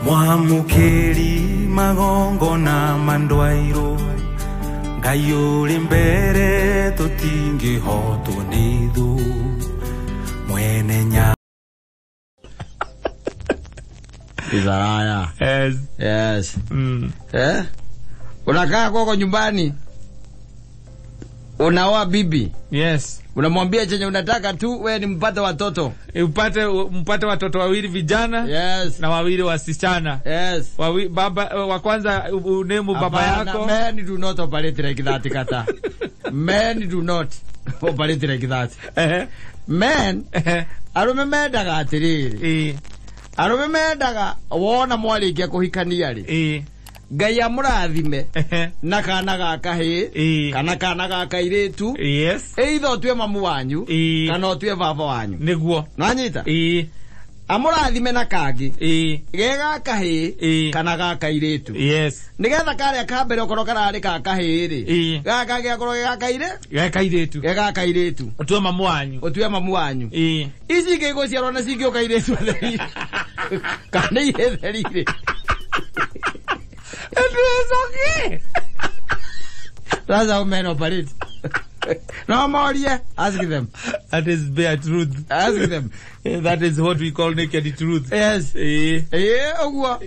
Mwamukeri magongona mandwairo Ngai uri mbere tutingihotwo ni thu mwene nya Izaraya. Yes. Yes. Eh? Unakaa kwako nyumbani, unaoa bibi, Yes. unamwambia chenye unataka tu, we ni mpate watoto. Upate watoto wawili vijana Yes. na wawili wasichana. Yes. Baba wa kwanza unemu baba Hapana, yako. Men do not operate like that, kata. Men do not operate like that. Men, arume mendaga atiriri. Arume mendaga wona mwarikia kuhikania ri. Ngai amurathime na kana ga kahii kana kana ga kairitu. Yes. Either utue mamu wanyu kana utue baba wanyu. Niguo. Nwanyita? Amurathime na kangi ge ga kahii kana ga kairitu. Yes. Nigetha karia ka mbere okorwo karari ka kahii ri, gaka gakorwo ge ga kaire Ge kairitu. Ge ga kairitu. Utue mamu wanyu. Utue mamu wanyu. Ici ingĩ igũciarwo na cingĩũka irĩtu theri. Kana irĩ theri rĩ. It's okay. That's how men operate. No more here. Ask them. That is bare truth. Ask them. That is what we call naked truth. Yes. Ogwo.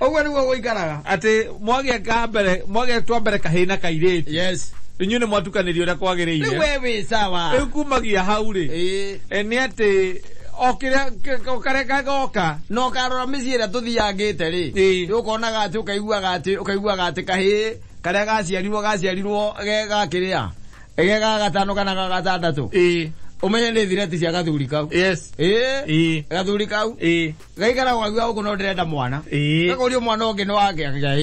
Ogwo niguo gũikaraga. Ati mwagĩa ka mbere, mwagĩa twa mbere kahĩĩ na kairĩtu. Yes. Inyuĩ nĩ mwatukanĩrio ũrĩa kwagĩrĩire. Rĩu we wĩ sawa. Rĩu kumagia hau rĩ. Nĩ atĩ o kĩrĩa o karĩa kagoka. No karora mĩciĩ ĩrĩa tũthiangĩte rĩ. Ũkonaga atĩ ũkaiguaga atĩ ũkaiguaga atĩ kahĩĩ karĩa gaciarirwo ge gakĩrĩa. Ge ga gatano kana ga gatandatũ. Ũmenye nĩ thireti cia gathuri kau. Yes. Gathuri kau. Gaikara gwakiuga gũkũ no ndĩrenda mwana. Gakũrio mwana ũngĩ nĩ wake akauga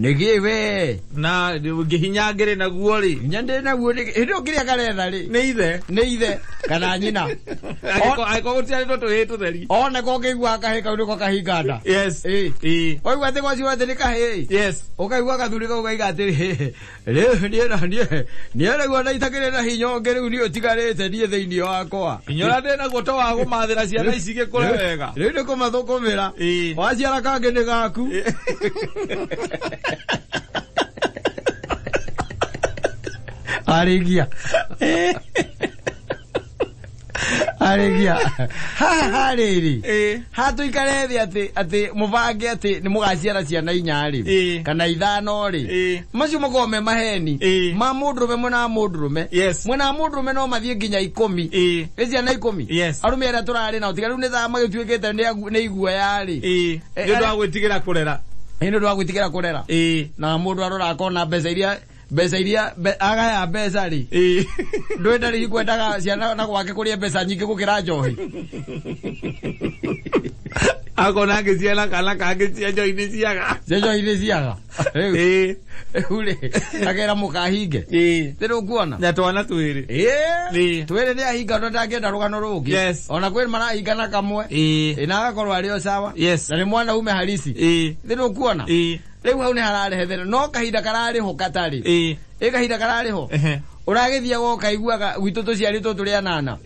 nĩkĩ we? Na ngĩhinya ngĩrĩ naguo rĩ. Hinya ndĩ naguo nĩkĩ? Hĩndĩ ĩyo kĩrĩa karetha rĩ. Nĩ ithe. Nĩ ithe kana nyina. Angĩkorwo gũtiarĩtwo tũhĩĩ tũtheri. One ko ũkĩigua kahĩĩ kau nĩko kahinga nda. Yes. Waigua atĩ gwaciarwo atĩ nĩ kahĩĩ. Yes. Ũkaigua gathuri kau gaiga atĩrĩ, rĩu niĩ na niĩ, niĩ naguo na itakĩrĩ na hinya ũngĩ rĩu niĩ ũtigarĩte niĩ thĩinĩ wakwa. Hinya ũrĩa ndĩ naguo to wa kũmathĩra ciana ici gĩkũre wega. Rĩu nĩ kũmathũkũmĩra. Waciara kangĩ nĩ gaku. Arĩgia. Arĩgia. Haha harĩrĩ. Ha tũikare thĩ atĩ mũbange atĩ nĩ mũgaciara ciana inya rĩ. Kana ithano rĩ. Macio makoragwo me maheni. Ma mũndũrũme mwena wa mũndũrũme. Yes. Mwena wa mũndũrũme no mathiĩ nginya ikũmi. Nĩ ciana ikũmi. Yes. Arũme arĩa tũrarĩ nao tiga rĩu nĩ thaa magĩtuĩkĩte nĩ iguoya rĩ. Nĩ ũndũ wa gwĩtigĩra kũrera. Nĩ ũndũ wa gwĩtigĩra kũrera. Na mũndũ arora akona mbeca iria mbeca iria agaya mbeca rĩ. Ndũĩ ndarĩ kwendaga ciana na gwake kũrĩa mbeca nyingĩ gũkĩra njohi. Akona angĩciara kana kangĩ cia njohi nĩ ciaga. Cia njohi nĩ ciaga. Rĩu rĩ, akera mũkahinge. Nĩ ũkuona? Na twana twĩrĩ. Twĩrĩ nĩ ahinga ona ndangĩenda rũgano rũngĩ. Yes. Ona kwĩ marahinga na kamwe. Na agakorwo arĩ o sawa. Yes. Na nĩ mwanaume halisi. Nĩ ũkuona? Rĩu hau nĩ hararehe thĩna no kahinda kararĩ ho katarĩ. Ĩ kahinda kararĩ ho. Ũragĩthiaga ũkaiguaga gwitũ tũciarĩtwo tũrĩ anana.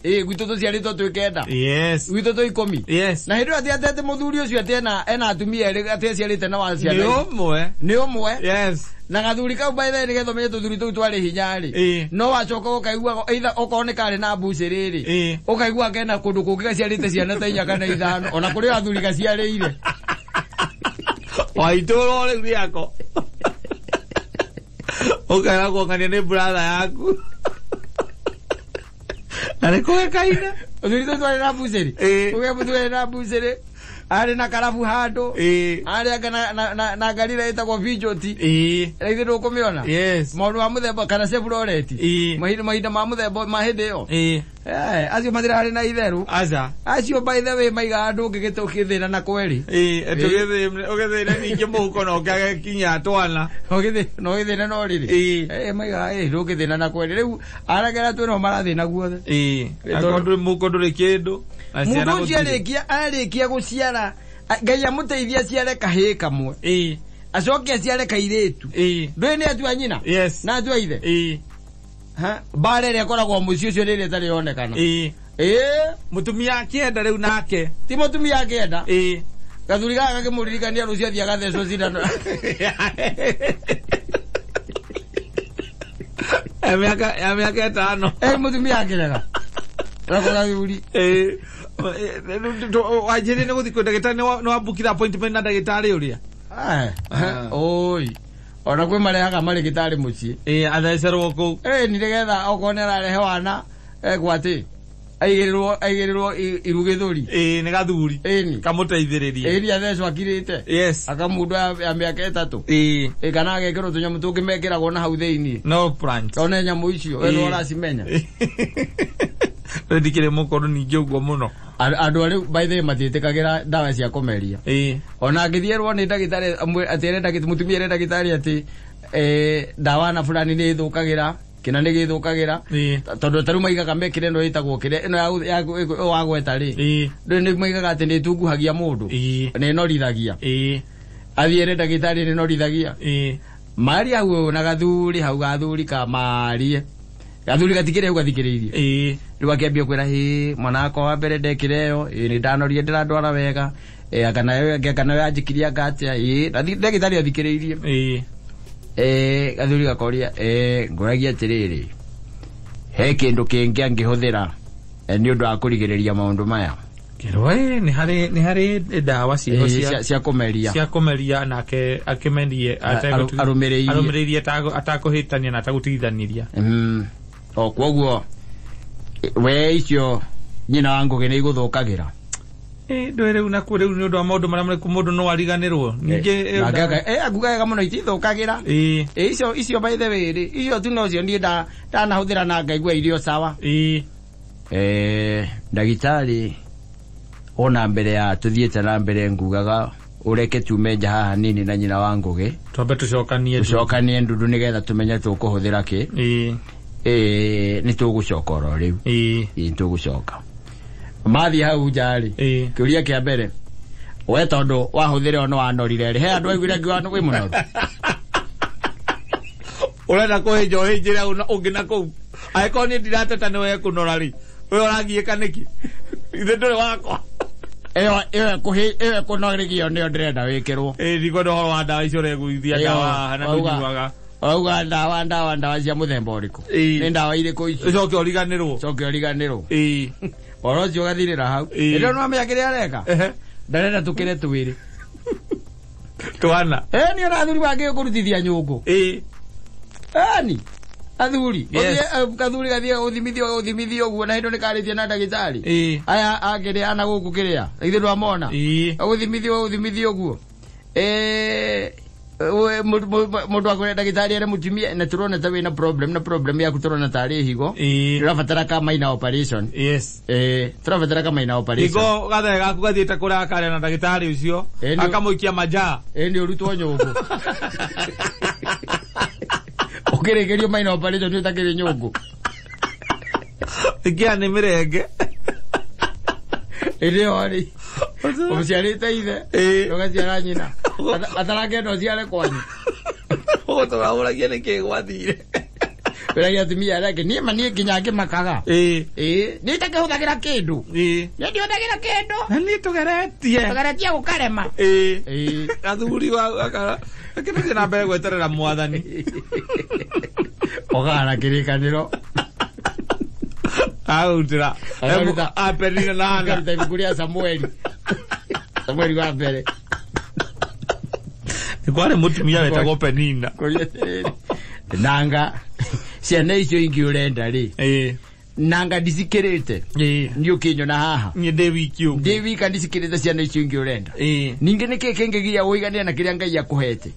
Gwitũ tũciarĩtwo twĩ kenda. Yes. Gwitũ twĩ ikũmi. Yes. Na hĩndĩ ĩyo atĩ atĩ mũthuri ũcio atĩ ena atumia erĩ atĩ aciarĩte na wa ciana. Nĩ ũmwe. Nĩ ũmwe. Yes. Na gathuri kau by the way nĩgetha ũmenye tũthuri tũu twarĩ hinya rĩ. No wacoka ũkaigua either okorwo nĩ karĩ na mbucĩrĩ rĩ. Ũkaigua kena kũndũ kũngĩ gaciarĩte ciana ta inya kana ithano ona kũrĩ athuri gaciarĩire. Waitũrwo rĩu rĩako. Ũkeragwo ng'ania nĩ brother yaku. Na nĩ kũgekaine. Ũthuri tũu twarĩ na mbucĩrĩ. Ũgĩa mũthuri arĩ na mbucĩrĩ. Arĩ na karabu handũ. Arĩ anga na ngari ĩrĩa ĩtagwo Peugeot. Rĩngĩ ndũkũmĩona. Yes. Maũndũ ma mũthemba kana Chevrolet. Mahinda ma mũthemba ma hĩndĩ ĩyo. Acio matirarĩ na itherũ. Aca. Acio by the way maigaga andũ ũngĩgĩthĩna na kweri. Ũgĩthĩne ningĩ mũhuko na ũkĩage kinya twana. No ũgĩthĩne no rĩrĩ. Maigaga ndũngĩthĩna na kweri. Rĩu anake arĩa twĩnao marathĩna guothe. Angĩkorwo ndũrĩ mũhuko ndũrĩ kĩndũ. Mũndũ ũcio arĩkia gũciara Ngai amũteithie aciare kahĩĩ kamwe. Acoke aciare kairĩtu. Ndũĩ nĩ atua nyina? Yes. Na atua ithe? Mbara ĩrĩa ĩkoragwo mũciĩ ũcio nĩ ĩrĩa ĩtarĩ yonekana. Mũtumia akĩenda rĩu nake. Ti mũtumia akĩenda. Gathuri gaka gakĩmũririkania rũciũ athiĩ agathecwo cindano. Ya mĩaka 5. Mũtumia akĩrega. Nako gathuri. Wanjĩrĩire nĩ gũthiĩ kwĩ ndagĩtarĩ nĩ wambukire appointment na ndagĩtarĩ ũrĩa? Oi. Ona kwĩ marehaga marĩgĩtarĩ mũciĩ. Athecerwo kũu. Nĩ nĩgetha okorwo nĩ ararehe wana ekwo atĩ aigĩrĩrwo iru gĩthũri. Nĩ gathuri. Kamũteithĩrĩrie. Nĩ athecwo akirĩte. Yes. Akamundwo ya mĩaka 3. Kana agekĩrwo tũnyamũ tũngĩ mekĩragwo na hau thĩinĩ. No plant. One nyamũ icio we nĩ ũracimenya. Ndikĩrĩ mũkũrũ ningĩ ũguo mũno. Andũ arĩu by the way matiĩtĩkagĩra ndawa cia kũmeria. Ona angĩthiĩrwo nĩ ndagĩtarĩ atĩ mũtumia ere ndagĩtarĩ atĩ ndawa na fulani nĩ ĩthũkagĩra kĩna nĩ gĩthũkagĩra tondũ tarĩu maigaga mekĩre ĩno ĩtagwo kĩrĩa ĩno ya wagweta rĩ nĩ maigaga atĩ nĩ ĩtunguhagia mũndũ nĩ ĩnorithagia. Athiĩ ere ndagĩtarĩ nĩ ĩnorithagia. Maria hau na gathuri hau gathuri ka marie. Gathuri gatikĩrĩ hau gathikĩrĩirie. Rĩu akĩambia kwĩra hĩ mwana wakwa wa mbere ndekire ĩyo nĩ ndanorie ndĩrandwara wega kana yo yanjĩkirie anga atĩa na ndagĩtarĩ athikĩrĩirie. Gathuri gakoria ngũragia atĩrĩrĩ he kĩndũ kĩngĩ angĩhũthĩra nĩ ũndũ wa kũrigĩrĩria maũndũ maya. Kĩrwo nĩ harĩ ndawa cia kũmeria. Cia kũmeria nake akĩmerie arũmĩrĩirie atakũhĩtania na atagũtigithaniria. O kwoguo we icio nyina wa Ngũgĩ nĩ igũthũkagĩra. Ndũĩ rĩu nakuo rĩu nĩ ũndũ wa maũndũ marĩa marĩ mũndũ no ariganĩrwo. Ningĩ anguga wega mũno itithũkagĩra. Icio by the way rĩ icio tu nocio niĩ ndanahũthĩra na ngaigua irio sawa. Ndagĩtarĩ ona mbere ya tũthiĩte na mbere ngugaga ũreke tume nja haha nini na nyina wa Ngũgĩ. Twambe tũcokanie ndundu nĩgetha tũmenye tũkũhũthĩra kĩ. Nĩ tũgũcoka oro rĩu. Nĩ tũgũcoka. Mathiĩ hau nja rĩ kĩũria kĩa mbere we tondũ wahũthĩra ono wanorire rĩ he andũ aiguire ngiuga wĩ mũnoru. Ũrenda kũhĩnja ũhĩnjĩre ũngĩ na kũu. Angĩkorwo niĩ ndirateta nĩwe ekũnora rĩ we ũragiĩka nĩkĩ? Ithe ndũrĩ wakwa. Ĩyo ĩkũnorigio nĩyo ndĩrenda wĩkĩrwo. Ndikwenda ũhoro wa ndawa icio ũreguithia ndawa na ndũnyuaga. Auga ndawa cia mũthemba ũrĩkũ? Nĩ ndawa irĩkũ icio? Ũcoke ũriganĩrwo. Ũcoke ũriganĩrwo. Ũhoro ũcio ũgathirĩra hau. Ĩndĩ no amenya kĩrĩa areka? Ndarenda tũkĩre twĩrĩ. Twana. Nĩ ona athuri mangĩ kũrutithia nyũngũ. Ani athuri. Gathuri gathiĩ ũthimithio ũguo na hĩndĩ nĩ karĩtie na ndagĩtarĩ. Aya akĩrĩa ana gũkũ kĩrĩa. Ithuĩ ndwamona. Ũthimithio ũguo. Mũndũ akwĩra ndagĩtarĩ ere mũtumia na tũrona ta wĩna problem na problem yaku tũrona tarĩ higo. Tũrabatara ka minor operation. Yes. Tũrabatara ka minor operation. Higo gathe gaku gathiĩte kũrakaria na ndagĩtarĩ ũcio akamũikia majaa. Nĩ ũrutwo nyũngũ. Ũkĩrĩkĩrio minor operation ũtakĩrĩ nyũngũ. Ikia nĩ mĩrenge. Ĩrĩ o rĩ. Ũciarĩte ithe. Ũgaciara nyina. Atarakenda ũciare kwanyu. Ũgũtũrahũragia nĩkĩ gwathire. Wĩragia atumia arĩa angĩ niĩ ma niĩ nginya ngĩmakaga. Niĩ itakĩhũthagĩra kĩndũ. Niĩ ndihũthagĩra kĩndũ. Na niĩ tũgeretie. Tũgeretie gũkarema. Gathuri akĩthiĩ na mbere gweterera mwathani. Ũgara kĩrĩkanĩro. Autira. Aperire na Hana. Akaruta ibuku rĩa Samueli. Samueli wa mbere. Nĩ kwarĩ mũtumia wetagwo Penina. Nanga ciana icio ingĩ ũrenda rĩ nanga ndicikĩrĩte. Niĩ ũkĩnyona haha. Niĩ ndĩ wiki ũguo. Ndĩ wika ndicikĩrĩte ciana icio ingĩ ũrenda. Ningĩ nĩkĩ kĩngĩgiria ũiganĩre na kĩrĩa Ngai akũhete?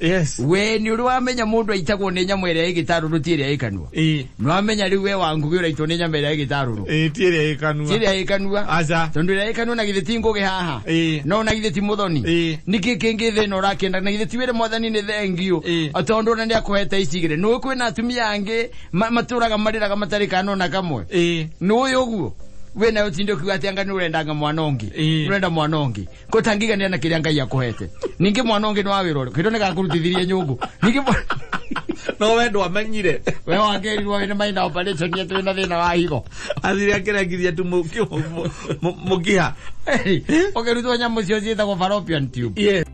We nĩ ũrĩ wamenya mũndũ aitagwo nĩ nyamũ ĩrĩa ĩ gĩtarũrũ ti ĩrĩa ĩ kanua. Nĩ wamenya rĩu we wa Ngũgĩ ũraitwo nĩ nyamũ ĩrĩa ĩ gĩtarũrũ. Ti ĩrĩa ĩ kanua. Ti ĩrĩa ĩ kanua. Aca. Tondũ ĩrĩa ĩ kanua na githĩ ti Ngũgĩ haha. No na githĩ ti Mũthoni. Nĩkĩ kĩngĩ thĩna ũrakĩenda na githĩ ti wĩre mwathani nĩ thengio. Tondũ ona nĩ akũhete ici igĩrĩ. Nĩ kwĩna atumia angĩ matũraga marĩraga matarĩ kana ona kamwe. Nĩ ũguo we nayo tinde ukiuga atĩ anga nĩ ũrendanga mwana ũngĩ. Ũrenda mwana ũngĩ kũtangĩganĩra na kĩrĩa Ngai akũhete. Ningĩ mwana ũngĩ nĩ wa wĩra ũrĩkũ? Kĩndũ nĩ gakũrutithirie nyũngũ. Ningĩ No we ndwamenyire. We wakĩrirwo wĩna maina operation yetu wĩna thĩna wa higo. Athire akĩrengithia tu mũkiha. Ũkĩrutwo nyamũ cio ciĩtagwo fallopian tube. Yes.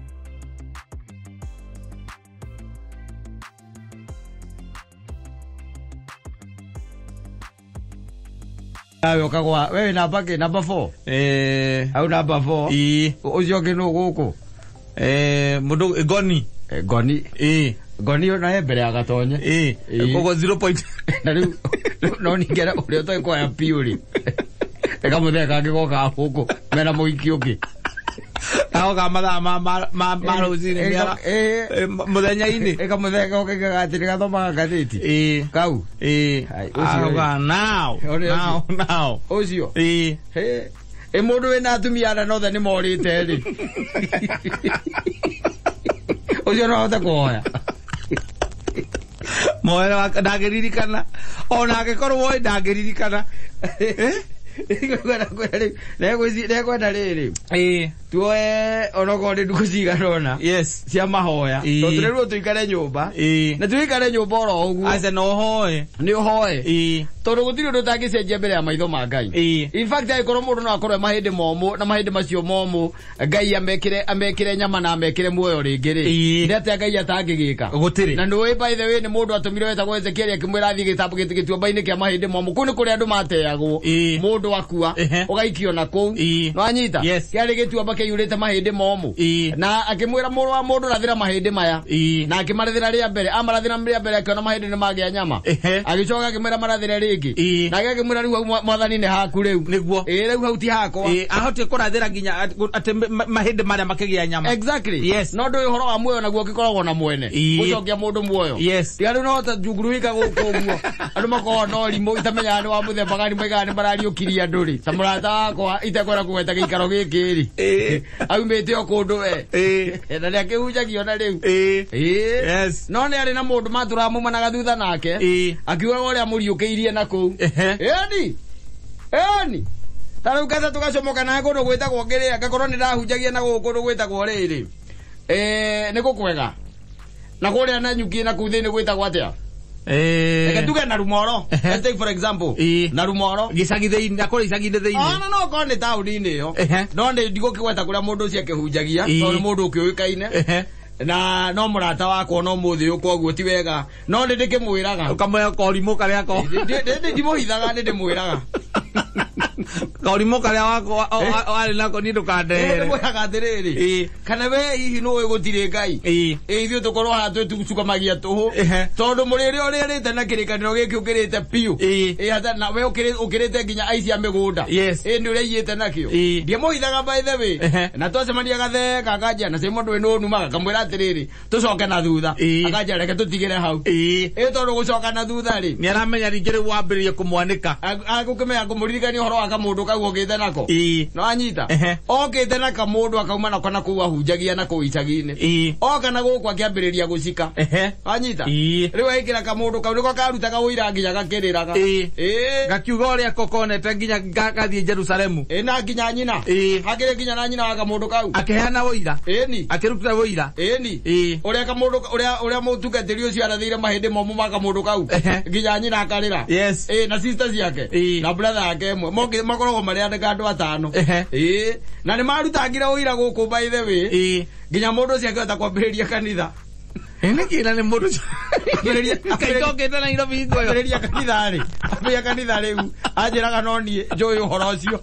Nawe ũkagwa wewe namba kĩ namba 4. Au namba 4. Ĩĩ. Ũcio ũngĩ nũ gũkũ? Mũndũ ngoni. Ngoni. Ĩĩ. Ngoni ona he mbere ya Gatonye. Ĩĩ. Koguo 0 point. Na rĩu no ningera ũrĩa ũtoĩ kuoya piũ rĩ. Ĩkamũthee kangĩ goka gũkũ mena mũhiki ũngĩ. Agoka mathaa ma rũcinĩ mũthenya-inĩ. Ĩkamũthee goka gatĩ gathomaga ngathĩti. Ĩĩ. Kau. Ĩĩ. Agoka now. Now now. Ũcio. Ĩĩ. Ĩ mũndũ wĩna atumia ana othe nĩ morĩte rĩ. Ũcio no ahote kũhoya. Moere ndangĩririkana. Ona angĩkorwo oĩ ndangĩririkana. Nekwenda rĩrĩ. Ĩĩ. Tuoe onokorwo nĩ ndukũ cigana ũna. Yes. Cia mahoya. Tondũ tũrĩrwo tũikare nyũmba. Ĩĩ. Na tũikare nyũmba oro ũguo. Aca no ũhoe. Nĩ ũhoe. Ĩĩ. Tondũ gũtirĩ ũndũ ũtangĩcenjia mbere ya maitho ma Ngai. Ĩĩ. In fact angĩkorwo mũndũ no akorwo e mahĩndĩ momũ na mahĩndĩ macio momũ Ngai amekĩre nyama na amekĩre muoyo rĩngĩ rĩ. Ĩĩ. Nĩ atĩa Ngai atangĩgĩka? Gũtirĩ. Na nĩũĩ by the way nĩ mũndũ atũmire wetagwo Ezekiel akĩmwĩra athiĩ gĩtuamba-inĩ kĩa mahĩndĩ momũ. Kũu nĩ kũrĩa andũ mateagwo. Ĩĩ. Mũndũ akua ũgaikio na kũu. Ĩĩ. Nĩwanyita? Yes. Kĩarĩ gĩtuamba kĩiyũrĩte mahĩndĩ momũ. Ĩĩ. Na akĩmwĩra mũrũ wa mũndũ rathĩra mahĩndĩ maya. Ĩĩ. Na akĩmarathĩra rĩa mbere. Amarathĩra rĩa mbere akĩona mahĩndĩ nĩ magĩa nyama. Agĩcoka akĩmwĩra marathĩre rĩngĩ. Ĩĩ. Nake akĩmwĩra rĩu hau mwathani nĩ haku rĩu. Nĩguo. Ĩĩ rĩu hau ti hakwa. Ĩĩ ahotie kũrathĩra nginya atĩ mahĩndĩ marĩa makĩgĩa nyama. Exactly. Yes. No ndũĩ ũhoro wa muoyo naguo ũkĩkoragwo na mwene. Ĩĩ. Gũcokia mũndũ muoyo. Yes. Tiga rĩu no ta njunguru ika gũkũ ũguo. Andũ makoragwo na ũrimũ itamenyaga nĩ wa mũthemba gani moigaga nĩ marariũkirie andũ rĩ. Ta mũrata wakwa itekwenda kũgweta gĩikaro gĩkĩ rĩ. Ĩĩ. Aumĩte o kũndũ we. Ĩĩ. Na nĩakĩhunjagio na rĩu. Ĩĩ. Ĩĩ. Yes. No nĩ arĩ na mũndũ matũramumanaga thutha nake. Ĩĩ. Akiugaga ũrĩa mũriũkĩirie na kũu. Ĩni. Ĩni. Ta rĩu ketha tũgacomoka nawe kũndũ gwĩtagwo ngĩrĩa ngakorwo nĩ ndahunjagia na gũkũ kũndũ gwĩtagwo rĩrĩ. Nĩ gũkwega. Na kũrĩa na nyuki na kũu thĩinĩ gwĩtagwo atĩa? Reke tuge na Rumoro. Let's take for example. Ĩĩ. Na Rumoro. Gĩcagi thĩinĩ, na kũrĩa icagi-inĩ thĩinĩ. Ona no korwo nĩ taũni-inĩ ĩyo. No nĩ ndigũkĩgweta kũrĩa mũndũ ũcio akĩhunjagia Ĩĩ. tondũ nĩ mũndũ ũkĩũĩkaine. Na no mũrata wakwa no mũthĩ ũyũ koguo ti wega. No nĩ ndĩkĩmwĩraga. Ũkamũhe korimũ karĩa ko. Ndimũhithaga nĩ ndĩmwĩraga. Korimũ karĩa wakwa warĩ nako niĩ ndũkandehere. Ndĩmwĩraga atĩrĩrĩ. Ĩĩ. Kana we hihi nĩũĩ gũtirĩ Ngai? Ĩĩ. Ĩ ithuĩ tũkorwo haha twĩcukamagia tũhũ. Tondũ mũrĩre ũrĩrĩte na kĩrĩkanĩro gĩkĩ ũkĩrĩte piũ. Ĩĩ. Ĩ hata na we ũkĩrĩte nginya aici a mĩgũnda. Yes. Ĩ nĩ ũrĩa aiyĩte nakĩo. Ĩĩ. Ndiamũhithaga by the way. Na twacemania gatheka akanjia na mũndũ wĩna ũnumaga ngamwĩra atĩrĩrĩ tũcoke na thutha. Ĩĩ. Akanjia reke tũtigĩre hau. Ĩĩ. Ĩ tondũ gũcoka na thutha rĩ. Nĩ aramenya ningĩ rĩu wambĩrĩrie kũmwanĩka. Agũkĩmenya kũmũririkania ũhoro wa kamũndũ kau okĩte nako. Ĩĩ. No anyita. Okĩte na kamũndũ akauma nako na kũu ahunjagia na kũu icagi-inĩ. Ĩĩ. Oka na gũkũ akĩambĩrĩria gũcika. Wanyita? Ĩĩ. Rĩu ekĩra kamũndũ kau nĩko karutaga ũira nginya gakĩrĩraga. Ĩĩ. Ĩĩ. Gakiuga ũrĩa ko konete nginya gathiĩ Jerusalemu. Ĩĩ na nginya nyina. Ĩĩ. Hakĩrĩ nginya na nyina wa kamũndũ kau. Akĩheana ũira. Ĩni. Akĩruta ũira. Ĩni. Ĩĩ. Ũrĩa kamũndũ ũrĩa mũtungatĩri ũcio arathĩire mahĩndĩ momũ ma kamũndũ kau. Nginya nyina akarĩra. Yes. Ĩĩ na sister ciake. Ĩĩ. Na brother yake ĩmwe. Makoragwo marĩ andũ atano. Ĩĩ. Na nĩ marutangire ũira gũkũ by the way. Ĩĩ. Nginya mũndũ ũcio akĩhota kwambĩrĩria kanitha. Nĩkĩ na nĩ mũndũ ũcio? Kaingĩ Nairobi hingo ĩyo. Ambĩrĩria kanitha rĩ. Ambĩrĩria kanitha rĩu. Anjĩraga no niĩ njũĩ ũhoro ũcio.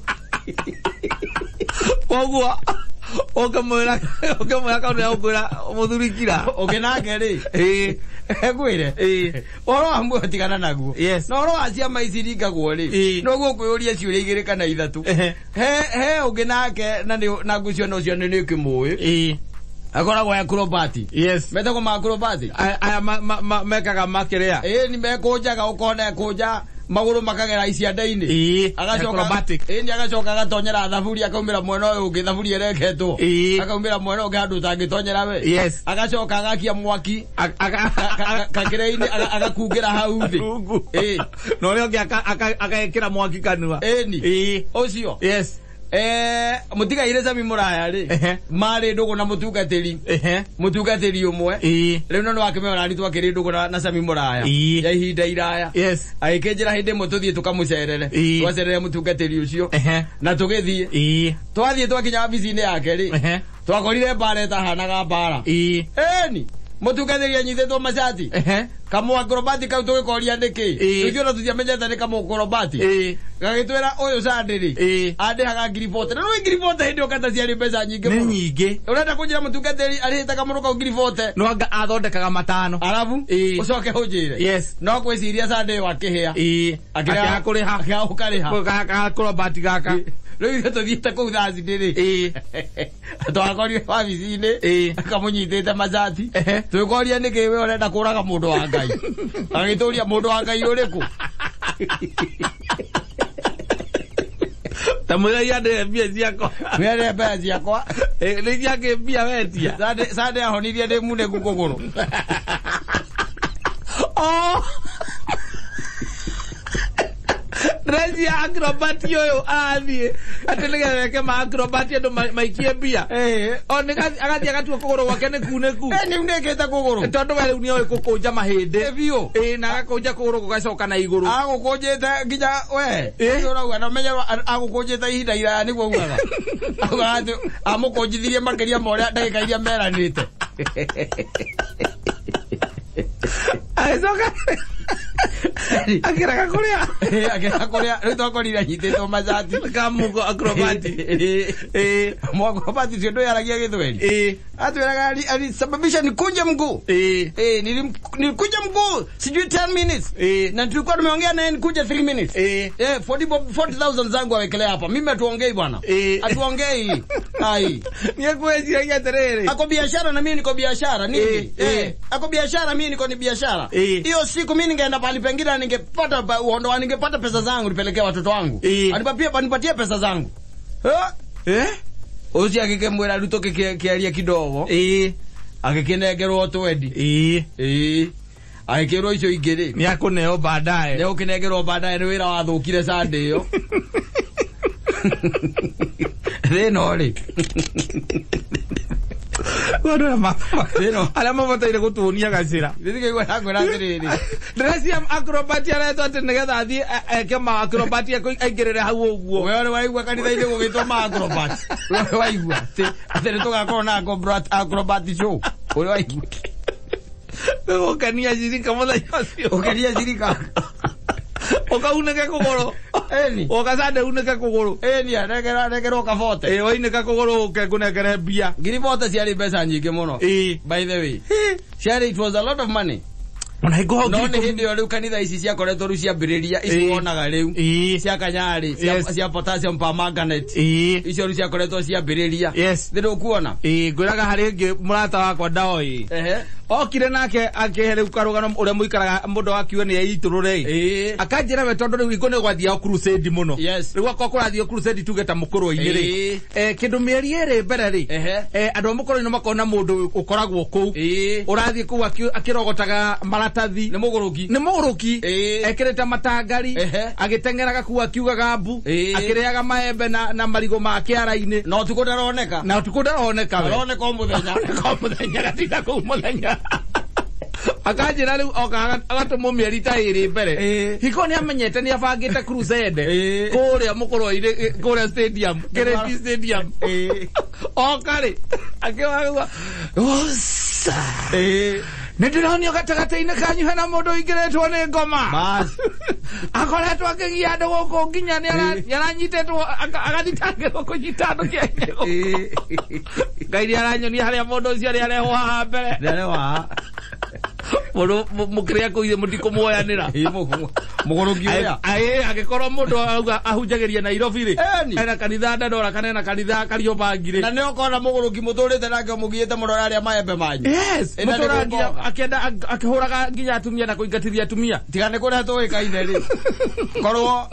Koguo ũkĩmwĩra kaũndũ ya gũkwĩra mũthuri kira. Ũngĩ nake rĩ. Ĩĩ. Ngwĩre. Ĩĩ. Ũhoro wa muoyo tigana naguo. Yes. Na ũhoro wa ciama ici ringagwo rĩ. Ĩĩ. Noguo ũkwĩyũria ciũria igĩrĩ kana ithatũ. He ũngĩ nake na nĩ na ngũcio ũcio nĩ ũkĩmũĩ. Ĩĩ. Akoragwo acrobat. Yes. Metagwo ma acrobat. Aya mekaga makĩrĩa. Ĩĩ ni mekũnjaga ũkona ekũnja magũrũ makagera icianda-inĩ. Ĩĩ. Agacoka Acrobatic. ĩĩ ni agacoka agatonyera thaburi akaumĩra mwena ũyũ ũngĩ thaburi ĩreketwo. Ĩĩ. Akaumĩra mwena ũngĩ handũ ũtangĩtonyera we. Yes. Agacoka agakia mwaki. Kakĩrĩ-inĩ agakungĩra hau thĩ. Rungu. Ĩĩ. Na ũrĩa ũngĩ agekĩra mwaki kanua. Ĩni. Ĩĩ. Ũcio. Yes. Mutigaire Sami Muraya ri mari ndugu na mutungatiri mutungatiri umwe riu no wakimenya ni twakiri ndugu na Sami Muraya ya ihinda iraya. Yes. Agĩkĩnjĩra hĩndĩ ĩmwe tũthiĩ tũkamũcerere twacerere mũtungatĩri ũcio na tũgĩthiĩ twathiĩ twakinya wabici-inĩ yake rĩ twakorire mbara ĩtahanaga mbara ĩni mũtungatĩri anyitĩtwo macati kamũakrobati kau tũgĩkoria nĩkĩ ithuĩ ona tũtiamenyete nĩ kamũakrobati gagĩtwĩra ũyũ Sunday rĩ andĩhaga 40,000 na nĩ 40,000 hĩndĩ ĩyo kata ciarĩ mbeca nyingĩ nĩ mũno nyingĩ ũrenda kũnjĩra mũtungatĩri arĩhĩte kamũndũ kau 40,000 no anga athondekaga matano arabu ũcoke ũnjĩre yes no kwĩciria Sunday ĩyo akĩhĩa akĩaga kũrĩha akĩaga gũkarĩha gakrobati gaka rĩu ithuĩ tũthiĩte kũu Thursday rĩ twakorire wabici-inĩ akamũnyitĩte macati twĩkoria nĩkĩ we ũrenda kũraga mũndũ wa Ngai agĩtũria mũndũ wa Ngai ũrĩkũ ta mwĩra andĩhe mbia ciakwa wĩre mbeca ciakwa nĩ ciakĩ mbia wetia Sunday ahonirie ndĩ munĩku kũgũrũ ndĩreciria acrobat ũyũ arathiĩ atĩ nĩgetha eke ma acrobat andũ maikie mbia o agathiĩ agatua kũgũrũ gwake nĩ kunĩku nĩ unĩkĩte kũgũrũ tondũ we rĩu nĩoĩ gũkũnja mahĩndĩ biũ na agakũnja kũgũrũ gũgacoka na igũrũ agũkũnjĩte nginya we ũrauga na ũmenye agũkũnjĩte ihinda iraya nĩguo ugaga augaga atĩ amũkũnjithirie makĩria ma ũrĩa ndagĩka iria meranĩte agĩcoka akĩrega kũrĩa akĩrega kũrĩa rĩu twakorire anyitĩtwo macati kamugo acrobati mwakrobati ũcio ndũyaragia gĩthweri atwĩraga alisababisha nikunje mguu nilikunja mguu sijui 10 minutes na tulikuwa tumeongea naye nikunje 3 minutes 40,000 zangu awekelea hapa mimi hatuongei bwana hatuongei ai nikweciragia atĩrĩrĩ ako biashara na mimi niko biashara nini ako biashara mimi niko ni biashara hiyo siku mimi ningeenda pahali pengine ningepata uondoa ningepata pesa zangu nipelekee watoto wangu anipatie pesa zangu ucio agĩkĩmwĩra rĩu tũkĩkĩaria kidogo agĩkĩnengerwo twendi agĩkĩrwo icio ingĩ rĩ nĩakũneo baadaye nĩũkĩnengerwo baadaye nĩ wĩra wathũkire Sunday ĩyo thĩna rĩ arĩa mabataire gũtuonia gacĩra ndĩkaigua yakwĩra atĩrĩrĩ ndĩreciria acrobat aretwo atĩ nĩgetha athiĩ eke ma acrobat aingĩrĩre hau ũguo we ũrĩ waigua kanitha-inĩ gũgĩtwo ma acrobat we waigua atĩ nĩ tũgakorwo na acrobat show ũrĩ waigua gũkenia cirika mũthenya ũcio ũkenia cirika ũkaunĩke kũgũrũ ĩni ũka Sunday unĩke kũgũrũ ĩni aregerwo kabote wainĩka kũgũrũ ũke ngũnengere mbia 40,000 ciarĩ mbeca nyingĩ mũno by the way ciarĩ it was a lot of money ona hingo no nĩ hĩndĩ ĩyo rĩu kanitha ici ciakoretwo rĩu ciambĩrĩria ici wonaga rĩu cia Kanyarĩ cia potassium permanganate icio rĩu ciakoretwo ciambĩrĩria thĩ ndũkuona ngwĩraga harĩ ĩngĩ mũrata wakwa ndaoĩ okire nake akĩhe rĩu karũgano ũrĩa mũikaraga mũndũ wakiuga nĩ eitũrũre akanjĩra we tondũ rĩu hingo nĩ gwathiao crusade mũno rĩu akorwo kũrathiĩ crusade tuge ta mũkũrwe-inĩ rĩ kĩndũ mĩeri ĩrĩ mbere rĩ andũ a mũkũrwe-inĩ makona mũndũ ũkoragwo kũu ũrathiĩ kũu akĩrogotaga maratathi nĩ mũgũrũki nĩ mũgũrũki ekĩrĩte matangari agĩteng'eraga kũu akiugaga mbu akĩrĩaga maembe na marigũ ma kĩara-inĩ na ũtukũ ndaroneka na ũtukũ ndaroneka we aroneka o mũthenya aroneka o mũthenya gatinda kũu mũthenya akanjĩra rĩu oka agatũmwo mĩeri ta ĩrĩ mbere hingo nĩ amenyete nĩ abangĩte crusade kũrĩa mũkũrwe-inĩ kũrĩa stadium Kĩrĩti stadium oka rĩ akĩwa nĩ ndĩronio gatagatĩ-inĩ kanyu hena mũndũ ũingĩrĩtwo nĩ ngoma akoretwo akĩgia andũ gũkũ nginya nĩ aranyitĩtwo agathitangĩrwo kũnyita andũ kĩainĩ Ngai nĩ aranyonia harĩa mũndũ ũcio arĩ arehwo haha mbere mũndũ mũkĩrĩa kũu ithe mũtikũmuoyanĩra mũgũrũki ũrĩa angĩkorwo mũndũ auga ahunjagĩria Nairobi rĩ ena kanitha Dandora kana ena kanitha Kariobangi rĩ na nĩ ũkona mũgũrũki mũtũrĩte nake mũgiĩte mũno arĩa maembe manyu yes mũtũraga nginya akĩenda akĩhũraga nginya atumia na kũingatithia atumia tiga nĩ kũrĩa tũĩkaine rĩ korwo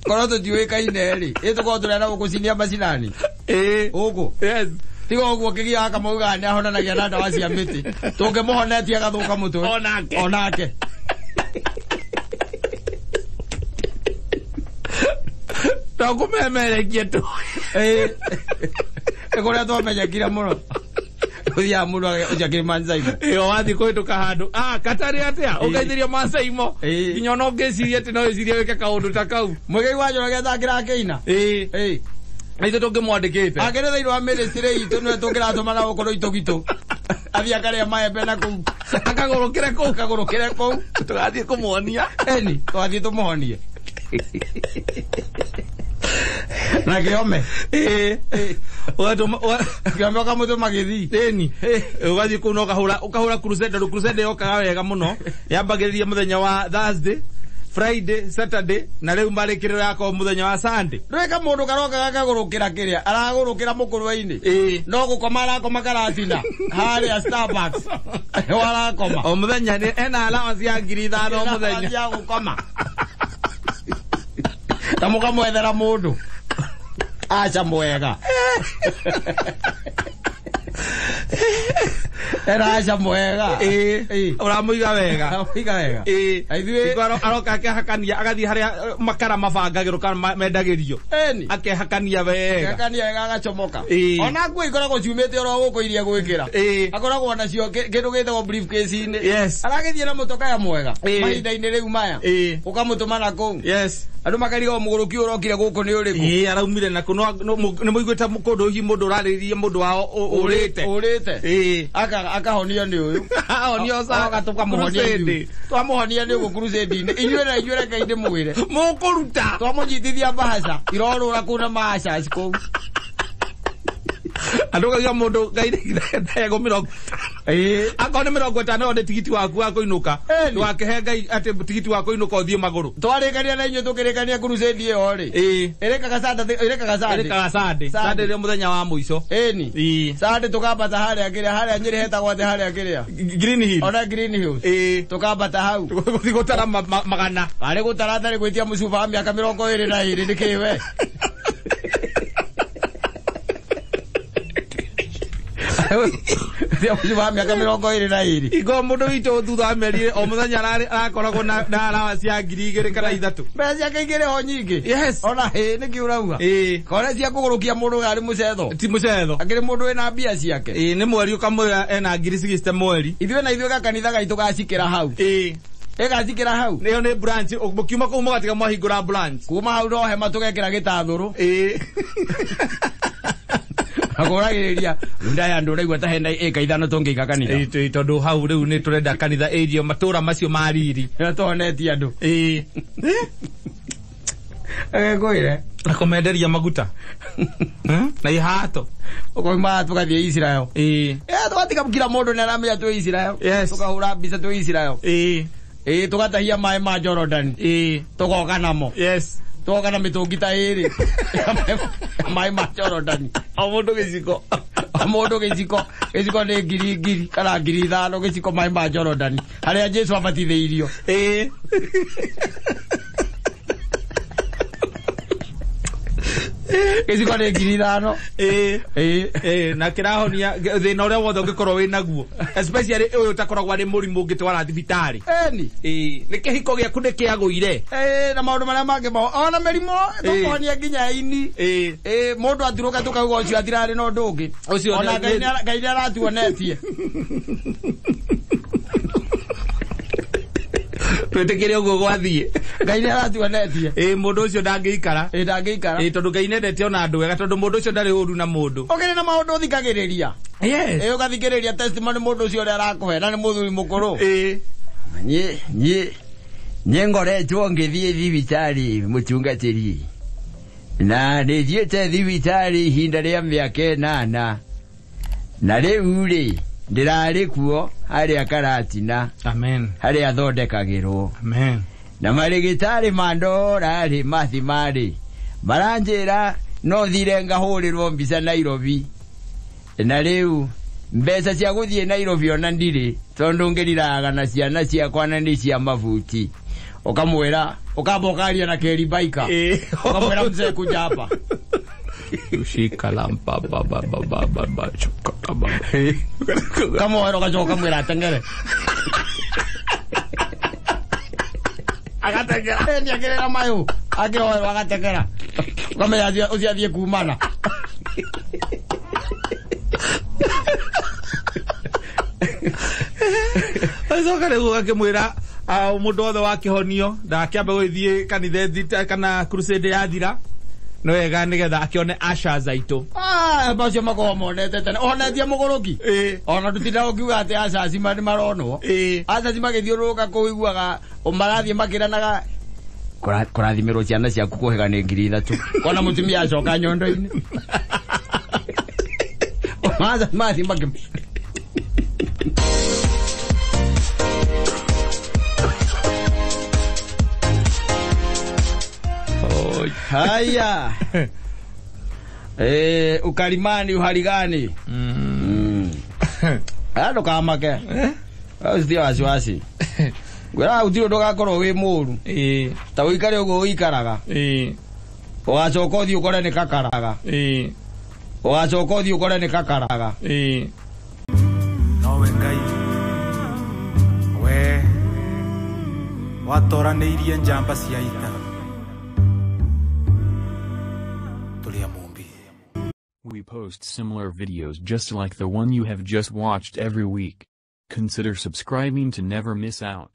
tũtiũĩkaine rĩ ĩ tũkorwo tũrenda gũkũcinia macinani gũkũ yes tiga ũguo kĩgia akamaugaga nĩ ahonanagia na ndawa cia mĩtĩ tũngĩmũhonetie agathũka mũtwe onake To kũmemerekia tu. Nĩ kũrĩa twamenyekire mũno. Ũthiaga mũndũ ũcio akĩrĩ Mansaimo. Ĩyo wathiĩ kũhĩtũka handũ. Ah, katarĩ atĩa? Ũgeithirio Mansaimo. Nginya ona ũngĩciria atĩ no wĩcirie wĩke kaũndũ ta kau. Mũigai wa Njoroge athakĩra akĩina. Ĩĩ. Na ithuĩ tũngĩmwandĩkĩte. Akĩrĩ thĩinĩ wa ministry itũ nĩwe tũngĩratũma na gũkũ rũitũgitũ. Athiĩ akarĩa maembe na kũu. Akagũrũkĩre kũu. Akagũrũkĩre kũu. Tũgathiĩ kũmuonia. Eni, tũgathiĩ tũmũhonie. Na kĩome. Ĩĩ. Kĩome ũkamũtũma gĩthii. Ĩni. Ũgathiĩ kũu na ũkahũra crusade, tondũ crusade yokaga wega mũno. Yambagĩrĩria mũthenya wa Thursday, Friday, Saturday, na rĩu marĩkĩrĩro yakorwo mũthenya wa Sunday. Ndũĩ kamũndũ karoka gakagũrũkĩra kĩrĩa, aragũrũkĩra mũkũrwe-inĩ. No gũkoma arakoma karatina. Harĩa Starbucks. Nĩho arakoma. O mũthenya nĩ ena allowance ya 5,000 o mũthenya. Ya gũkoma. Na mũkamwethera mũndũ. Aca mwega. Era aca mwega. Ĩĩ. Ũramũiga wega. Ũramũiga wega. Ĩĩ. Ithuĩ aroka akehakania agathiĩ harĩa makara mabangagĩrwo kana mendagĩrio. Ĩni. Akehakania wega. Akehakania wega agacomoka. Ĩĩ. Ona nguo ikoragwo ciumĩte oro gũkũ iria gwĩkĩra. Ĩĩ. Akoragwo nacio kĩndũ gĩtagwo briefcase-inĩ. Yes. Aragĩthiĩ na mũtokaya mwega. Ĩĩ. Mahinda-inĩ rĩu maya. Ĩĩ. Ũkamũtũma na kũu. Yes. Andũ makarigwo mũgũrũki ũrokire gũkũ nĩ ũrĩkũ. Ĩĩ, araumire na kũ nĩ mũiguĩte kũndũ hihi mũndũ ũrarĩrĩria mũndũ wao ũrĩte. Ũrĩte. Ĩĩ. Akahonio nĩ ũyũ. Ahonio sa tũkamũhonia ithuĩ. Twamũhonia nĩ ũguo crusade-inĩ. Inyuĩ na inyuĩ reke ndĩmwĩre. Mũkũruta. Twamũnyitithia mbahaca. Irorũra kũu na mahacas kũu. Andũ kauga mũndũ Ngai ndagwo 50. Ĩĩ. Akorwo nĩ 50 nĩ tigiti waku wa kũinũka. Ĩni. Ndũgakĩhe Ngai atĩ tigiti wa kũinũka ũthiĩ magũrũ. Twarĩkania na inyuĩ tũkĩrĩkania crusade ĩyo rĩ. Ĩĩ. Ĩrĩkaga Saturday, ĩrĩkaga Sunday. Ĩrĩkaga Sunday. Sunday. Sunday nĩyo mũthenya wa mũico. Ĩni. Ĩĩ. Sunday tũkambata harĩa kĩrĩa, harĩa Nyĩrĩ hetagwo atĩ harĩa kĩrĩa. Green Hill. Ona Green Hills. Ĩĩ. Tũkambata hau. Gũthiĩ gũtara magana. Arĩ gũtara atarĩ gwĩtia mũcuba wa mĩaka 22 nĩkĩ we? Gwĩtia mũcuba wa mĩaka 22. Ingo mũndũ witũ thutha wa mĩeri o mũthenya arakoragwo na allowance ya 2,000 kana 3. Mbeca ciake igĩrĩ ho nyingĩ. Yes. Ona hĩ nĩkĩ ũrauga? Ĩĩ. Kore cia kũgũrũkia mũndũ arĩ mũcetho. Ti mũcetho. Akĩrĩ mũndũ wĩna mbia ciake. Ĩĩ, nĩ mweri ũkamwĩra ena 60,000 mweri. Ithuĩ na ithuĩ gakanitha gaitũ gacikĩra hau. Ĩĩ. Ĩgacikĩra hau. Nĩyo nĩ branch, mũkiuma kũu mũgatiga mwahingũra branch. Kuma hau no hema tũgekĩra gĩtathũrũ. Ĩĩ. Akũragĩrĩria ndaya andũ ũraigua ta hena ĩka 5 tũngĩika kanitha. Ĩĩ, tondũ hau rĩu nĩ tũrenda kanitha area matũra macio ma riri. Nĩ tũhonetie andũ. Ĩĩ. Ngwĩre. Na kũmenderia maguta. Na ihato. Ũkoima tũgathiĩ Israel. Ĩĩ. Tũgatiga kila mũndũ nĩ aramenya twĩ Israel. Yes. Tũkahũra mbica twĩ Israel. Ĩĩ. Ĩĩ, tũgatahia maĩ ma Jordan. Ĩĩ. Tũgoka namo. Yes. Tũgoka na mĩtũngi ta ĩĩrĩ. Maĩ ma Jordan. O mũndũ gĩciko. O mũndũ gĩciko. Gĩciko nĩ 1,000 kana 5,000 gĩciko maĩ ma Jordan. Harĩa Jesu abatithĩirio. Ĩĩ. Gĩciko nĩ 5,000. Ĩĩ. Ĩĩ. Ĩĩ, na kĩrahonia thĩna ũrĩa wothe ũngĩkorwo wĩ naguo. Especially ũyũ ũtakoragwo arĩ mũrimũ ũngĩtwara thibitarĩ. Ĩni. Ĩĩ, nĩ kĩhiko gĩaku nĩ kĩagũire. Ĩĩ, na maũndũ marĩa mangĩ ona mĩrimũ tũkonia nginya ini. Ĩĩ. Ĩĩ, mũndũ aturũka tũkauga ũcio atirarĩ na ũndũ ũngĩ. Ũcio Ona Ngai nĩ aratuonetie. Twĩtĩkĩre ũguo gwathiĩ. Ngai nĩ aratuonetie. Ĩĩ, mũndũ ũcio ndangĩikara. Ĩĩ, ndangĩikara. Ĩĩ, tondũ Ngai nĩendete ona andũ wega, tondũ mũndũ ũcio ndarĩ ũru na mũndũ. Ũkĩrĩ na maũndũ ũthikagĩrĩria. Yes. Ĩĩ, ũgathikĩrĩria testimony mũndũ ũcio ũrĩa arakũhe na nĩ mũthuri mũkũrũ. Ĩĩ. Niĩ ngoretwo ngĩthiĩ thibitarĩ mũtungatĩri. Na nĩ thiĩte thibitarĩ ihinda rĩa mĩaka 8. Na rĩu rĩ, ndĩrarĩ kuo harĩa Karatina. Amen. Harĩa thondekagĩrwo. Amen. Na marĩgĩtarĩ mandora rĩ, mathima-rĩ, maranjĩra no thire ngahũrĩrwo mbica Nairobi. Na rĩu mbeca cia gũthiĩ Nairobi ona ndirĩ, tondũ ngĩriraga na ciana ciakwa na nĩ cia mabuti. Ũkamwĩra, ũkamba ũkaria na Keri Baika. Ũkamwĩra mzee kuja hapa. Shika ba ba ba ba ba ba ba chuka ba. Kamwĩra ũgacoka ũkamwĩra ateng'ere. Agateng'era. Nĩ akĩrĩra mayũ. Akĩhoerwo agateng'era. Ũkamenya ũcio athiĩ kumana. Acoka rĩu akĩmwĩra mũndũ wothe wa kĩhonio ndakĩambe gũgĩthiĩ kanitha kana crusade yathira nĩ wega nĩgetha akĩone ushers aitũ. Macio makoragwo monete tene onetie mũgũrũki ona tũtindaga ũkiuga atĩ ushers nĩ maronwo. Ushers magĩthiũrũrũka kũu iguaga marathiĩ makĩranaga kũrathimĩrwo ciana ciaku kũhĩga nĩ 3,000 kona mũtumia acoka nyondo-inĩ. Mathiĩ makĩ Haya. Ukalimani uhaligani. Ndukamake. Usitie wasiwasi. Ngwĩraga gũtirĩ ũndũ ũgakorwo wĩ mũru. Ta ũikare ũguo ũikaraga. Ũgacoka ũthiĩ ũkore nĩ kakaraga. Ũgacoka ũthiĩ ũkore nĩ kakaraga. Nowe Ngai we watoranĩirie njamba cia ita. We post similar videos just like the one you have just watched every week. Consider subscribing to never miss out.